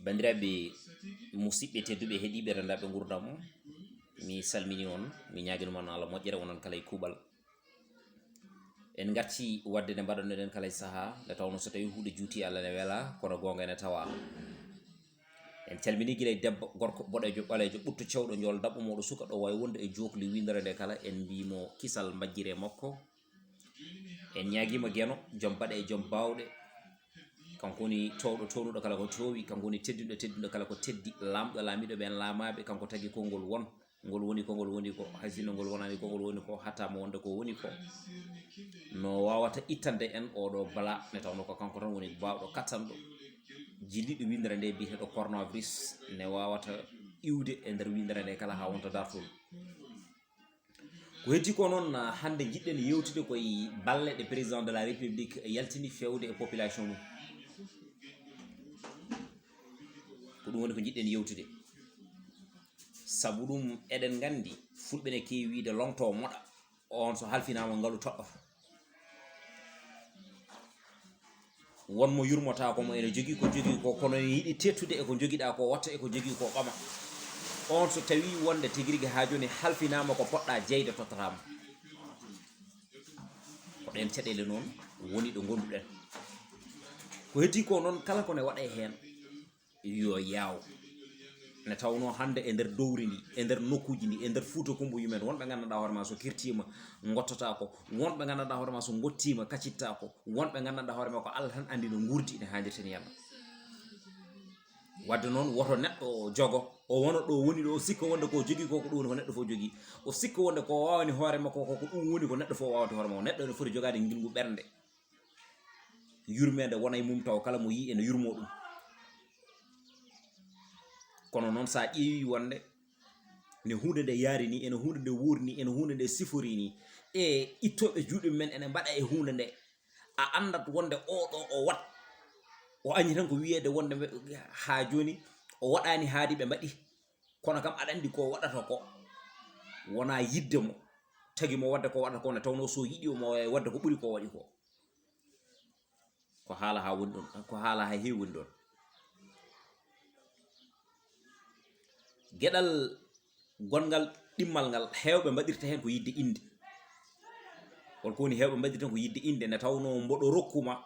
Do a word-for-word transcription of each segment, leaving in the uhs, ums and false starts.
Banndiraaɓe musidɓe tedduɓe, heɗiiɓe renndaɓe nguurndam, mi salmini on, mi ñaagino mon Allah moƴƴere, onon kala e kuuɓal. En ngarti waɗde nde mbaɗannoɗen kala e sahaa, nde tawnoo so tawii huunde juuti Allah ne wela, kono goonga ene tawa. En calmini gila e debbo, gorko, boɗeejo, ɓaleejo, ɓutto, cewɗo, njool, daɓɓo, mawɗo, suka, ɗo waawi wonde e jookli winndere nde kala, en mbii mo kisal mbajjire makko. En ñaagiima Geno, joom baɗe e joom baawɗe. Kanko woni toowɗo townuɗo kala ko toowi, kanko woni teddinɗo teddinɗo kala ko teddi, laamɗo laamiiɗo ɓeen laamaaɓe, kanko tagi konngol won. Ngol woni ko ngol woni ko, hay sinno ngol wonaani ko ngol woni ko, hatta mo wonde ko woni ko. No waawata ittande en oɗo bala, nde tawnoo ko kanko tan woni baawɗo kattanɗo. Jilliiɗo winndere nde biyeteeɗo coronavirus, ne waawata iwde e nder winndere nde kala haa wonta dartol. Ko heddi ko noon, hannde njiɗɗen yewtude ko e balle ɗe président de la République yaltini fewde e population mum. Ko ɗum woni ko njiɗɗen yewtude. Sabu ɗum, eɗen nganndi, fulɓe ne keewi wiyde longto moɗa, on so halfinaama ngalu toɗɗoto. Won mo yurmotaako mo ene jogii ko jogii ko, kono ene yiɗi teettude e ko njogiɗaa ko, watta e ko jogii ko ɓama. On so tawii wonde tigi rigi haa jooni halfinaama ko poɗɗaa jeyde, tottataa mo. Ko ɗeen caɗeele noon woni ɗo ngonduɗen. Ko heddi ko noon, kala ko ne waɗee heen, yo yaaw. Ne tawnoo hannde e nder dowri ndi, e nder nokkuuji ndi, e nder Fuuta Kumbo yumen, wonɓe nganndanɗaa hoore ma so kirtiima, ngottotaako. Wonɓe nganndanɗaa hoore ma so ngottiima, kacittaako. Wonɓe nganndanɗaa hoore ma ko Allah tan anndi no nguurdi, ene haandirta ni yalla. Wadde noon, woto neɗɗo o jogo, o wona ɗo woni ɗo, o sikka wonde ko jogii ko, ko ɗum woni ko neɗɗo fof jogii. O sikka wonde ko waawani hoore makko ko, ko ɗum woni ko neɗɗo fof waawata hoore makko. Neɗɗo ene foti jogaade ngilngu ɓernde. Yurmeende wona e mum taw kala mo yii ene yurmoo ɗum. Kono noon, so a ƴeewii wonde ne huunde nde yaari ni, ene huunde nde wuuri ni, ene huunde nde sifori ni, e ittooɓe juuɗe men ene mbaɗa e huunde nde, a anndat wonde oo ɗoo o waɗ, o añi tan ko wiyeede wonde haa jooni o waɗaani haadi ɓe mbaɗi. Kono kam aɗa anndi ko waɗata ko wonaa yiɗde mo, tagi mo waɗde ko waɗata ko, nde tawnoo so yiɗi mo waɗde ko ɓuri ko waɗi ko. Ko haala haa woni ɗoon, ko haala haa heewi woni ɗoon. Geɗal gonngal ɗimmal ngal, heewɓe mbaɗirta heen ko yiɗde innde. Hol ko woni heewɓe mbaɗirta heen ko yiɗde innde, nde tawnoo mboɗo rokku ma,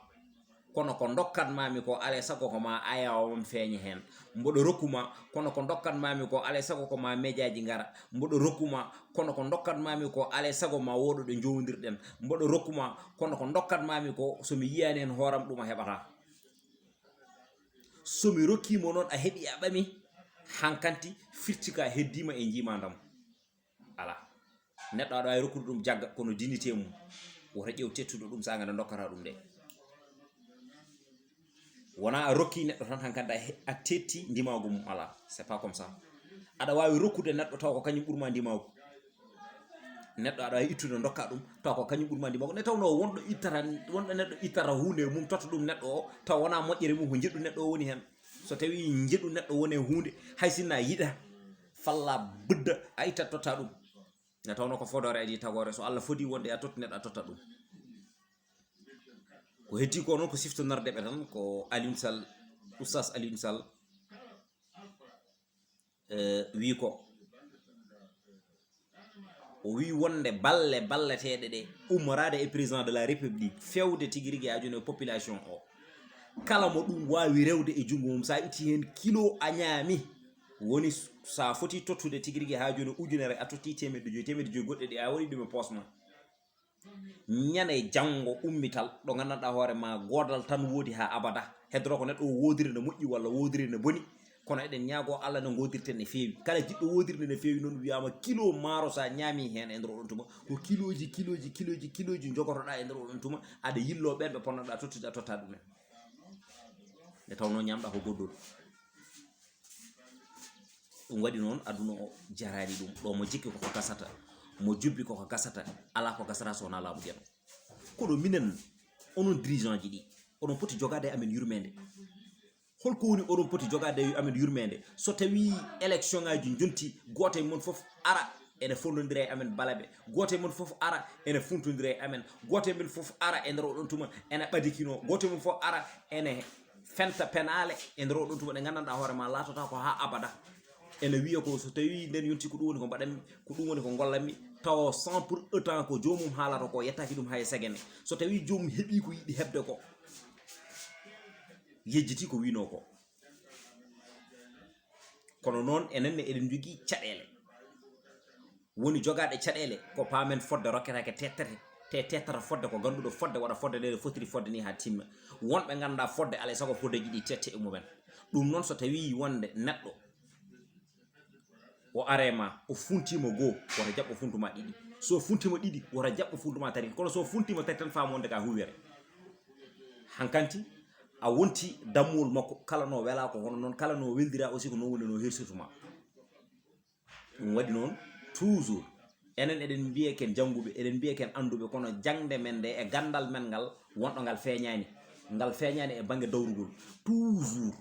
kono ko ndokkat maami ko, alaa e sago ko ma ayawam feeña heen. Mboɗo rokku ma, kono ko ndokkat maami ko, alaa e sago ko ma mejaaji ngara. Mboɗo rokku ma, kono ko ndokkat maami ko, alaa e sago ma wooɗo ɗo njowndirɗen. Mboɗo rokku ma, kono ko ndokkat maami ko, so mi yiyaani heen hooram ɗum a heɓataa. So mi rokkii mo noon, a heɓi a ɓami, hankanti firti ka heddiima e njiimaandam. Alaa. Neɗɗo aɗa waawi rokkude ɗum jagga, kono dignité mum, woto ƴeew teettuɗo ɗum saanga nde ndokkata ɗum nde. Wonaa a rokki neɗɗo tan, hankadi a he-, a teetti ndimaagu mum, alaa. C'est pas comme ça. Aɗa waawi rokkude neɗɗo taw ko kañum ɓurma ndimaagu. Neɗɗo aɗa waawi ittude ndokka ɗum taw ko kañum ɓurma ndimaagu. Nde tawnoo wonɗo ittata, wonɗo neɗɗo ittata huunde e mum, totta ɗum neɗɗo o, taw wonaa moƴƴere mum, ko njeɗɗu neɗɗo o woni heen. So tawii njeɗu neɗɗo woni e huunde, hay sinno a yiɗaa, falla budda, a ittat totta ɗum. Nde tawnoo ko fodoore adii tagoore, so Allah fodii wonde a totti neɗɗo, a totta ɗum. Ko heddi ko noon ko siftonorde ɓe tan, ko Alioune Sall, Oustaz Alioune Sall, eh, wii ko. O wii wonde balle balleteeɗe ɗe ummoraade e président de la République, fewde tigi rigi haa jooni e population o. Kala mo ɗum waawi rewde e junngo mum, so a itti heen kilo a ñaami, woni so a foti tottude tigi rigi haa jooni ujunere, a totti teemedde joyi, teemedde joyi goɗɗe ɗe a waɗi ɗum e poos ma. Ñande janngo ummital ɗo nganndanɗaa hoore ma goodal tan woodi haa abada. Hedoro ko neɗɗo o woodiri ne moƴƴi walla woodiri ne boni. Kono eɗen ñaagoo Allah no ngoodirten ne feewi. Kala jiɗɗo woodirde ne feewi noon wiyaama kilo maaro so a ñaami heen e nder oɗon tuma. Ko kilooji, kilooji, kilooji, kilooji njogotoɗaa e nder oɗon tuma. Aɗa yilloo ɓeen ɓe ponnoɗaa tottude a totta ɗumen. Nde tawnoo ñaamɗaa ko goddol. Ɗum waɗi noon, aduna o jaraani ɗum. Ɗo mo jikki koko gasata, mo jubbi koko gasata, alaa ko gasata so wonaa laamu Geno. Kono minen, onon dirigeant ji ɗi, oɗon poti jogaade e amen yurmeende. Hol ko woni oɗon poti jogaade e amen yurmeende? So tawii élection ngaji njonti, gooto e mon fof ara ene fondondira e amen balabe, gooto e mon fof ara ene funtondira e amen, gooto e men fof ara e nder oɗon tuma ene ɓadikino, gooto e mon fof ara ene fenta penaale e nder oɗon tuma ɗe nganndanɗaa hoore ma laatata ko haa abada. Ene wiya ko so tawi nden yonti ko ɗum woni ko mbaɗanmi, ko ɗum woni ko ngollanmi, tawa sans pour autant ko joomum haalata ko yettaki ɗum hay segene. So tawi joomum heɓi ko yiɗi heɓde ko, yejjiti ko wino ko. Kono noon enen ne eɗen njogii caɗeele. Woni jogaaɗe caɗeele ko paamen fodde rokketaake tettete, te tettata fodde ko ngannduɗo fodde waɗa fodde nde fotiri fodde ni haa timma. Wonɓe nganndaa fodde alay sago foddeji ɗi tette e mumen. Ɗum noon so tawi wonde neɗɗo o are ma, o funtima goo, wota jaɓɓo funtuma ɗiɗi. So funtima ɗiɗi, wota jaɓɓo funtuma tati. Kono so funtima tati tan, faamu wonde ka huwere. Hankanti a wonti dammuwol makko, kala no wela ko hono noon, kala no weldira aussi ko noon woni no hirsirtuma. Ɗum waɗi noon toujours, enen eɗen mbiye ken jannguɓe, eɗen mbiye ken annduɓe, kono jaŋde men nde e ganndal men ngal, wonɗo ngal feeñaani. Ngal feeñaani e bannge dawrugol. Toujours,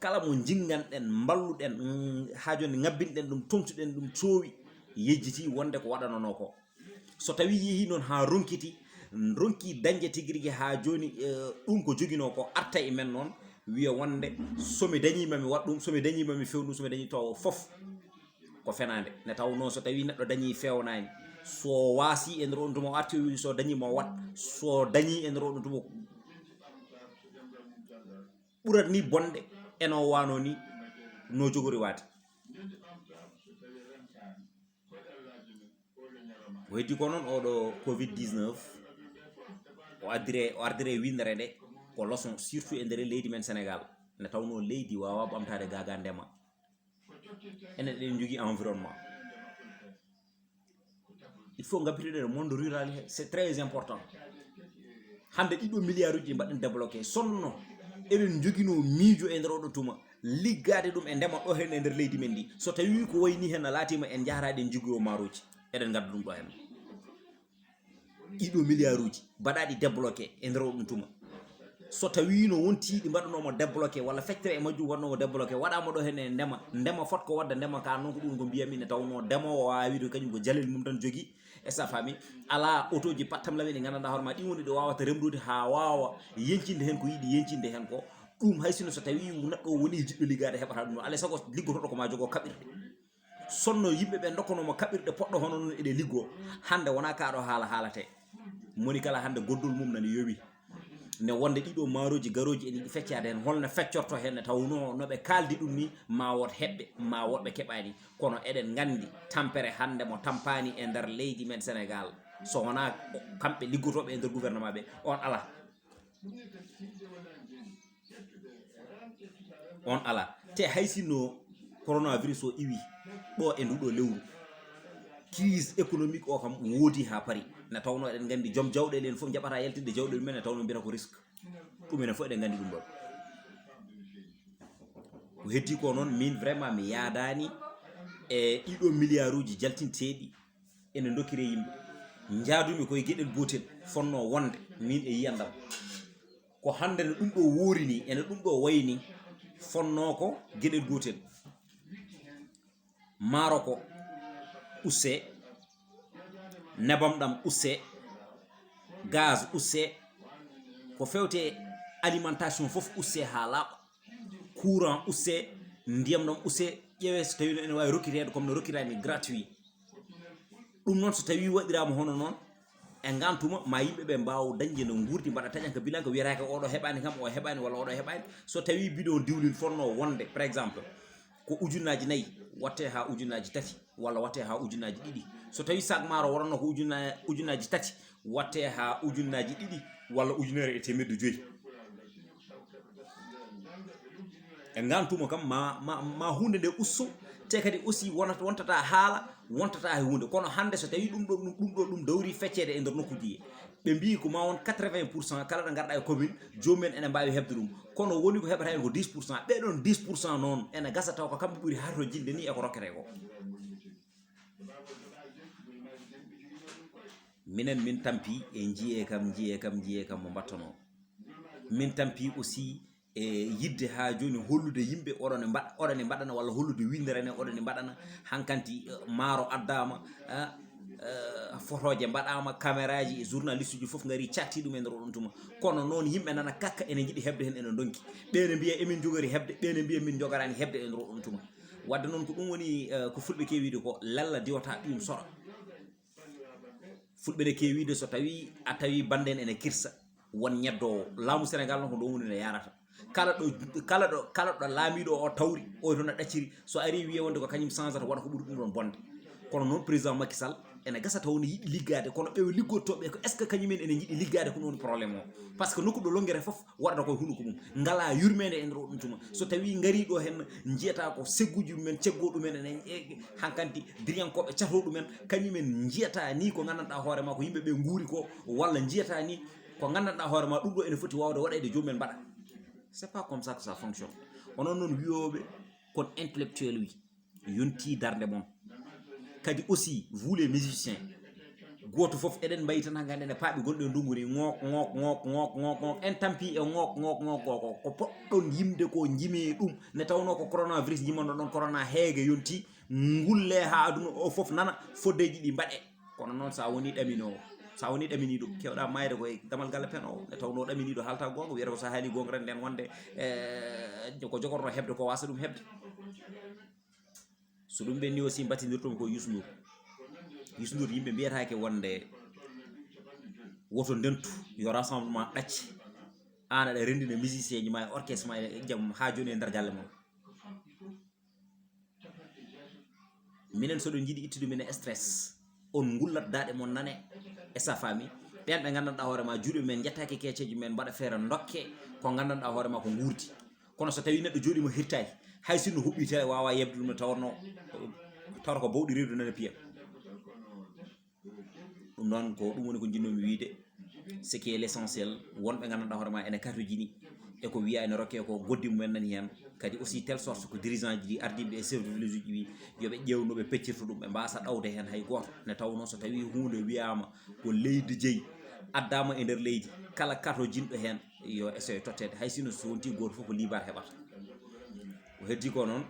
kala mo njinnganɗen, mballuɗen, mm, haa jooni ngabbinɗen ɗum, toŋtuɗen ɗum, coowi, yejjiti wonde ko waɗanonoo ko. So tawi yehi noon haa ronkiti, ronki dañde tigi rigi haa jooni, eh, ɗum ko joginoo ko arta e men noon, wiya wonde so mi dañiima mi waɗ ɗum, so mi dañiima mi few ɗum, so mi dañi taw fof ko fenaande. Nde tawnoo so tawi neɗɗo dañi fewnaani, so waasi e nder on tuma o arti o wi so dañi mo waɗ, so dañi e nder on tuma ɓurat ni bonde eno wano ni no jogori waade. Ko heddi ko noon, oɗo covid dix-neuf, o addire, o ardire windere nde ko leçon, surtout e nder leydi men Sénégal, nde tawnoo leydi waawaa ɓamtaade gaagaa ndema. Enen eɗen njogii environnement. Il faut ngabbitoɗen e monde rural he, c'est très important. Hannde ɗiɗo milliard uji ɗi mbaɗen débloqué. Sonno eɗen njoginoo miijo e nder oɗo tuma, liggaade ɗum e ndema ɗo heen e nder leydi men ndi. So tawii ko wayi nii heen a laatiima en njahata eɗen njogii o maaroji, eɗen ngadda ɗum ɗo heen. Ɗiɗo milliard uji mbaɗaaɗi débloqué e nder oɗo tuma. So tawii no wonti ɗi mbaɗanooma débloqué walla feccere e majjum waɗnooma débloqué, waɗaama ɗo heen e ndema, ndema fot ko wadda ndema ka noon ko ɗum ko mbiyami ne tawnoo ndemoowo waawi wiide kañum ko jalel mum tan jogii. Est-ce que a faami? Alaa otooji pattam lami ɗi nganndanɗaa hoore ma, ɗin woni ɗo waawata remrude haa waawa yeñcinde heen ko yiɗi yeñcinde heen ko. Ɗum hay sino so tawii neɗɗo o woni jiɗɗo liggaade heɓata ɗum, alaa e sago liggotooɗo ko ma jogoo kaɓirɗe. Sonno yimɓe ɓe ndokkanoo mo kaɓirɗe poɗɗo hono noon eɗe liggoo. Hannde wonaa kaa ɗo haala haalatee. Moni kala hannde goddol mum nani yowi. Ne wonde ɗiɗo maaroji garooji en yiɗi feccaade heen, holno feccorto heen ne tawnoo no ɓe kaaldi ɗum ni, ma wood heɓɓe, ma woɗɓe keɓaani. Kono eɗen nganndi tampere hannde mo tampaani e nder leydi men Sénégal, so wonaa kamɓe liggotooɓe e nder gouvernement ɓe, on alaa. On alaa. Te hay sinno coronavirus o iwi ɗo e nduɗo lewru, crise économique o kam woodi haa paari. Na tawnoo eɗen nganndi joom jawɗeele en fof njaɓata yaltinde jawɗeele mumen, na tawnoo mbiyata ko risque. Ɗum enen fof eɗen nganndi ɗum ɗon. Ko heddi ko noon, min vraiment mi yaadaani e ɗiɗo milliard uji jaltinteeɗi ene ndokkiree yimɓe. Njaadumi koye geɗel gootel, fonnoo wonde min e yiyandam. Ko hannde no ɗum ɗo woori ni, ene ɗum ɗo wayi ni, fonnoo ko geɗel gootel. Maaro ko usse, nebam ɗam usse, gaz usse, ko fewte alimentation fof usse haa laaɓa. Courant usse, ndiyam ɗam usse, ƴeewee so tawii no ene waawi rokkiteede comme no rokkiraani gratuit. Ɗum noon so tawii waɗiraama hono noon, e ngaan tuma ma yimɓe ɓe mbaaw dañde no nguurdi, mbaɗa taƴanka bilanka, wiyataake oɗo heɓaani kam, o heɓaani walla oɗo heɓaani. So tawii bidon diwlin fonnoo wonde, par exemple, ko ujunnaaji nayi, wattee haa ujunnaaji tati walla wattee haa ujunnaaji ɗiɗi. So tawii saak maaro wonatnoo ko ujunna-, ujunnaaji tati, wattee haa ujunnaaji ɗiɗi walla ujunere e teemedde joyi. E ngaan tuma kam ma, ma, ma huunde nde usso, te kadi aussi wonat-, wontata haala, wontata e huunde. Kono hannde so tawii ɗum ɗo, ɗum, ɗum ɗo, ɗum dawri fecceede e nder nokkuuji he, ɓe mbii ko ma won quatre-vingts pour cent kala ɗo ngarɗaa e commune, joomum en ene mbaawi heɓde ɗum. Kono woni ko heɓata heen ko dix pour cent. Ɓee ɗoon dix pour cent noon, ene gasa taw ko kamɓe ɓuri hartojinde ni e ko rokketee ko. Minen min tampi e njiyee kam, njiyee kam, njiyee kam mo mbattanoo. Min tampi aussi e yiɗde haa jooni hollude yimɓe oɗon e mbaɗ-, oɗon e mbaɗana walla hollude winndere ne oɗon e mbaɗana. Hankanti, eh, maaro addaama, ah, Eh, fotooje mbaɗaama, kameraaji e journaliste uji fof ngari catti ɗum e nder oɗon tuma. Kono noon yimɓe nana kakka, ene njiɗi heɓde heen, ene ndonki. Ɓe ne mbiya emin njogori heɓde, ɓe ne mbiya min njogoraani heɓde e nder oɗon tuma. Wadde noon ko ɗum woni, eh, ko fulɓe keewi wiide ko lalla diwata ɓiyum sora. Fulɓe ne keewi wiide so tawi a tawi bannde en ene kirsa, won ñeddoowo. Laamu Sénégal noon ko ɗo woni no yarata. Kala ɗo, kala ɗo, kala ɗo laamiiɗo o tawri, o to no ɗacciri, so ari wiye wonde ko kañum sansata, waɗa ko ɓuri ɗum ɗon bonde. Kono noon président Macky Sall ene gasa taw ne yiɗi liggaade, kono ɓe liggotooɓe ko est-ce que kañum en ene njiɗi liggaade, ko ɗum woni problème o. Par ce que nokku ɗo lonngere fof waɗata koye hunuko mum, ngala yurmeende e nder oɗon tuma. So tawi ngari ɗo heen njiyata ko segguji mumen, ceggo ɗumen ene, e, hankanti diriyankooɓe cato ɗumen, kañum en njiyata ni ko nganndanɗaa hoore ma ko yimɓe ɓe nguuri ko, walla njiyata ni ko nganndanɗaa hoore ma ɗum ɗo ene foti waawde waɗeede, joomum en mbaɗa. C'est pas comme ça que ça fonctionne. Onon noon wiyooɓe kon intellectuel wi, yonti darnde mon. Kadi aussi, vous les musiciens, gooto fof eɗen mbayi tan haa ngannden e paaɓi gonɗo e ndungu ni, ŋook, ŋook, ŋook, ŋook, ŋook, ŋook. En tampi e ŋook, ŋook, ŋook, ŋook, ŋook. Ko poɗɗon yimde ko njimee ɗum. Ne tawnoo ko coronavirus njimanno ɗon, corona heege yonti, ngulle haa aduna o fof nana, foddeeji ɗi mbaɗe. Kono noon, so a woni ɗaminoowo, so a woni ɗaminiiɗo, keewɗa maayde ko e damal galle pen o. Ne tawnoo ɗaminiiɗo haalta goonga, wiyata ko so a haali goonga tan, nden wonde, eh, ko jogorno heɓde ko, waasa ɗum heɓde. So ɗum ɓenni aussi, mbattindirtumi ko Youssou Ndour. Youssou Ndour, yimɓe mbiyataake wonde woto ndentu, yo rassemblement ɗacce. Aan aɗa renndina musicien ji ma e orchestre ma e jam haa jooni e nder galle mon. Minen, so ɗum njiɗi ittude min e stress, on ngullat daaɗe mon nane e sa famille. Ɓeen ɓe nganndanɗaa hoore ma, juuɗe men njettaaki keeceeji men, mbaɗa feere ndokke ko nganndanɗaa hoore ma ko nguurdi. Kono so tawi neɗɗo jooɗiima hirtaaki, hay sinno huɓɓi tele, waawa yeɓde ɗum, ne tawnoo, tawata ko bawɗi reedu nana piya. Ɗum noon, ko ɗum woni ko njiɗnoomi wiyde. Ce qui est l'essentiel, wonɓe nganndanɗaa hoore ma ene katojini e ko wiya ene rokke ko, goddi mumen nani heen. Kadi aussi, telle sorte ko dirigeant ji ɗi, ardiiɓe e chef de village uji ɗi, yo ɓe ƴeew no ɓe peccirta ɗum, ɓe mbaasa ɗawde heen hay gooto. Ne tawnoo so tawi huunde wiyaama ko leydi jeyi, addaama e nder leydi, kala katojinɗo heen yo essaye totteede, hay sinno so wonti gooto fof ko liibar heɓata. Ko heddi ko noon,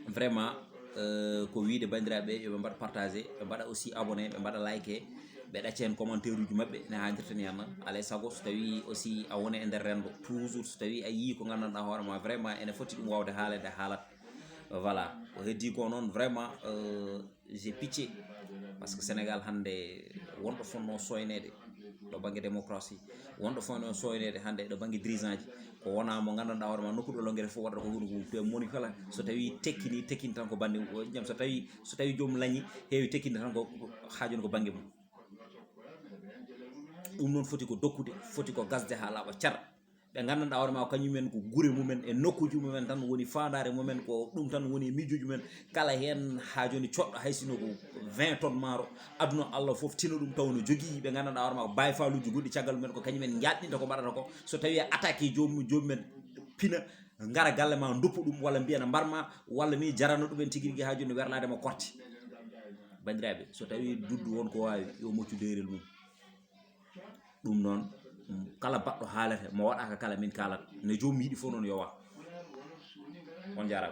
vraiment, euh, ko wiyde banndiraaɓe yo ɓe mbaɗa partagé, ɓe mbaɗa aussi abonné, ɓe mbaɗa like, ɓe ɗacca heen commentaire uji maɓɓe, ne haadirta ni hannde. Alaa e sago, so tawi aussi a woni e nder renndo, toujours so tawi a yii ko nganndanɗaa hoore ma vraiment ene foti ɗum waawde haaleede, haalat. Voilà, ko heddi ko noon, vraiment, euh, j'ai pitié. Par ce que Sénégal hannde, wonɗo fotnoo sooyneede ɗo bannge démocratie, wonɗo fotnoo sooyneede hannde ɗo bannge dirigeant ji, ko wonaa mo nganndanɗaa hoore ma nokku ɗo lonngere fof waɗata ko huɗo ko. Te moni kala, so tawi tekkini, tekkini tan ko bannge mum. Jam, so tawi, so tawi joom lañi heewi, tekkini tan ko, ko haajoni ko bannge mum. Ɗum noon foti ko dokkude, foti ko gasde haa laaɓa car. Ɓe nganndanɗaa hoore ma ko kañumen ko gure mumen e nokkuuji mumen tan woni faandaare mumen, ko ɗum tan woni e miijooji mumen. Kala heen haa jooni coɗɗo hay sinno ko vingt tonnes maaro, aduna Allah fof tina ɗum, taw no jogii ɓe nganndanɗaa hoore ma ko baay faaluuji goɗɗi caggal mumen, ko kañumen njaɗɗinta ko mbaɗata ko. So tawi a attaqué joom, joom men pina, ngara galle ma, ndoppu ɗum, walla mbiya na mbar ma, walla ni jarano ɗumen tigi rigi haa jooni werlaade mo korte. Banndiraaɓe, so tawi duddu won ko waawi, yo moccu deyrel mum. Ɗum noon, kala baɗɗo haalete, mo waɗaaka kala, min kaalat. No joomum yiɗi fof noon yo wa. On njaaraama.